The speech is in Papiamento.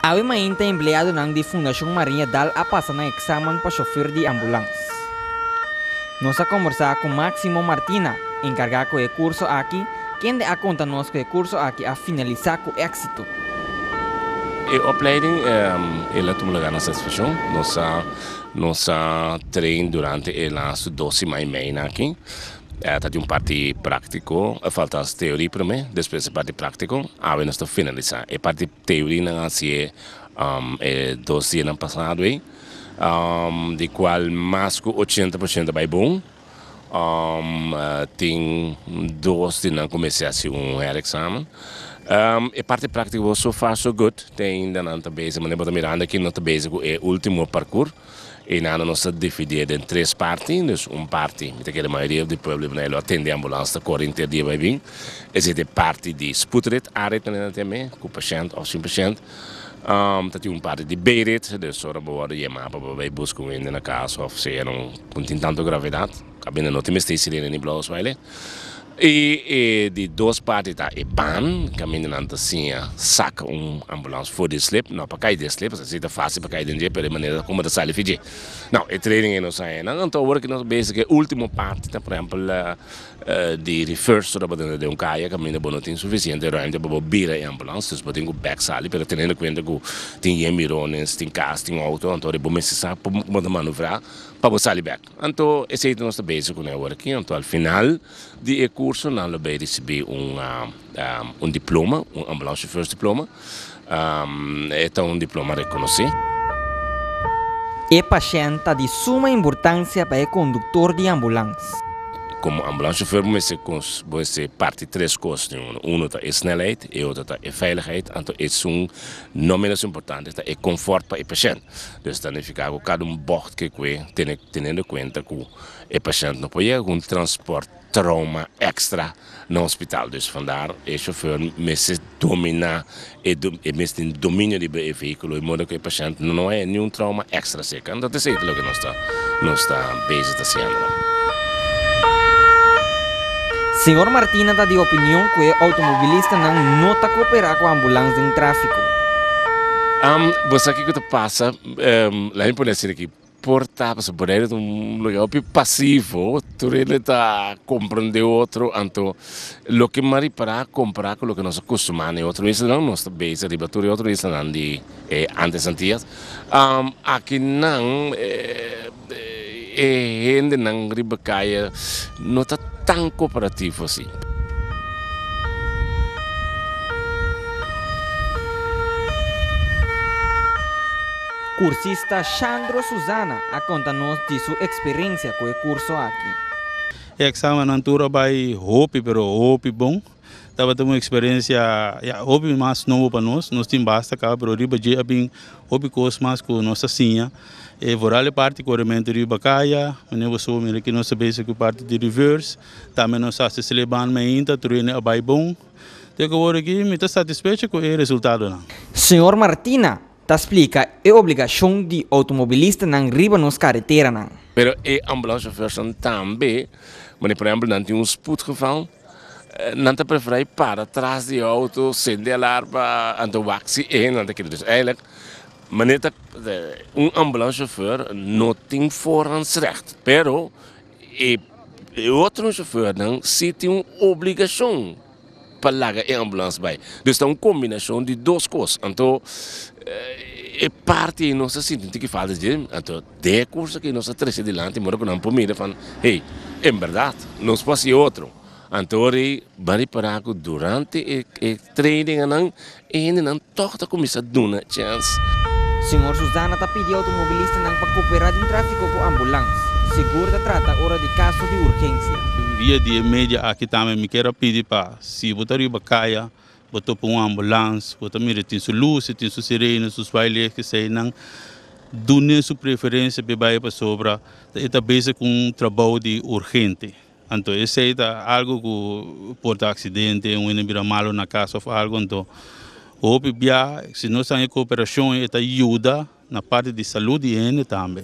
Awe mainta empleadonan di Fundashon Mariadal a pasa nan eksamen pa shofùr di ambulans. Nos a kombersá ku Maximo Martina, enkargá ku e kurso aki, kende a konta nos ku e kurso aki a finalisá ku éksito. E opleiding el a tuma lugá na satisfakshon. Nos a nos a train durante e lastu dos siman i mei nan aki. Ta tin un parti práktiko, falta teoria promé, despues e parti práktiko. Awe nos ta finalisá e parti. Teorianan a hasié e dos dianan pasado ei, di kual mas ku 80% a bai bon. Tin dos di nan ku mester hasi un herexamen. E parti práktiko so far so good, te ainda nan ta bezig, manera bo ta mirando aki nan ta bezig ku e último parkur. Einan nos ta dividié den tres parti, dus un parti, mi ta kere mayoria di pueblo di Boneiru lo atende ambulans ta kore henter dia bai bin, esei ta e parti di spoedrit, A-rit manera nan ta yam'é, ku pashènt òf sin pashènt. Ta tin un parti di B-rit, dus ora bo wòrdu yamá pa bo bai buska un hende na kas òf sea nan ku tin tantu gravedat, kaminda no tin mester sirena ni blou swaile. I e di dos parti ta e baan, kaminda nan ta siña saka un ambulans for di e slip, no pa kai den e slip, pasobra si ta fásil pa kai den dje, pero e manera komo ta sali fi dje. Nou, e training ei nos haña nan, anto awor ki nos bezig e último parti ta por ehèmpel di reverse ora bo ta den un kaya kaminda bo no tin sufisiente ruimte pa bo bira e ambulans, dus bo tin ku bèk sali, pero teniendo kuenta ku tin yen mirones, tin kas, tin outo, anto bo mester sa komo ta manovrá pa bo sali bèk. Anto esei ta nos ta bezig kuné awor aki. Anto al final di e kurso nan lo bay risibí un un diploma, un ambulance chauffeurs diploma. E ta un diploma rekonosí. E pashènt ta di suma importansia pa e konduktor di ambulans. Komo ambulance chauffeur bo mester bo mester parti tres kos den uno. Uno ta e snelheid, e otro ta e veiligheid, anto esun no menos importante ta e konfòrt pa e pashènt. Dus ta nifiká ku kada un bògt ke kue tene teniendo kuenta ku e pashènt no por yega ku un transpòrt trauma èkstra na hospital. Dus vandaar e shofèr mester dominá e e mester tin dominio riba e vehíkulo di modo ku e pashènt no haya niun trauma èkstra serka. Anto ta esei ta loke nos ta nos ta bezig ta hasiendo nan. Señor Martina ta di opinion ku e outomobilistanan no ta koperá ku ambulans den tráfiko. Bo sa kiko ta pasa? Laat mi pone asina aki, por ta pasobra Boneiru ta un lugar hopi pasivo, tur hende ta komprende otro, anto loke mi a ripará kompará ku loke nos a kustumá na e otro islanan, nos ta bezig riba tur e otro islanan di e antes Antillas, akinan E hendenan riba kaya no ta tan kooperativo asi. Kursista Shandro Suzana a konta nos di su eksperensia ku e kurso aki. E eksamennan tur a bai hopi pero hopi bon. Tabata un experiencia ya hopi mas nobo pa nos, nos tin basta caba pero riba dje a bin hopi cos mas cu nos ta siña, e vooral e parti coremento riba caya, manera bo so mira aki nos ta bezig cu parti di reverse, tambe nos a haci seleban mainta tur hende a bay bon, te cu awor aki mi ta satisfecho cu e resultadonan. Señor Martina ta splica e obligacion di automobilistanan riba nos careteranan. Pero e ambulance chauffeursnan tambe, manera por ehempel nan tin un spoedgeval, Nan ta preferá i para tras di e outo, sende alarma, anto wak si e hendenan ta kere. Dus eigenlijk, manera ta un ambulance-chauffeur no tin voorrangsrecht, pero e otro chauffeurnan si tin un obligashon pa laga e ambulance bai. Dus ta un kombinashon di dos kos. Anto e parti ei nos ta sinti un tiki falta dje, anto den e kurso aki nos a trese dilanti mora ku nan por mira van, hey, en bèrdat nos por hasi otro. Anto ora ei ban ripará ku durante e e traininganan e hendenan tòg ta kuminsá duna chèns. Señor Susana ta pidi outomobilistanan pa koperá den tráfiko ku ambulans. Sigur ta trata ora di kaso di urgensia. Via di e media aki tambe mi kier a pidi pa si bo ta riba kaya bo topa un ambulans bo ta mira tin su lus tin su sirena su zwaailicht eseinan dun'e su preferensia pa e bai pasobra e ta bezig ku un trabou di urgente. Anto esei ta algo ku por ta aksidente, un hende bira malu na kas òf algo. Anto hopi bia si nos haña kooperashon e ta yuda na parti di salud di hende tambe.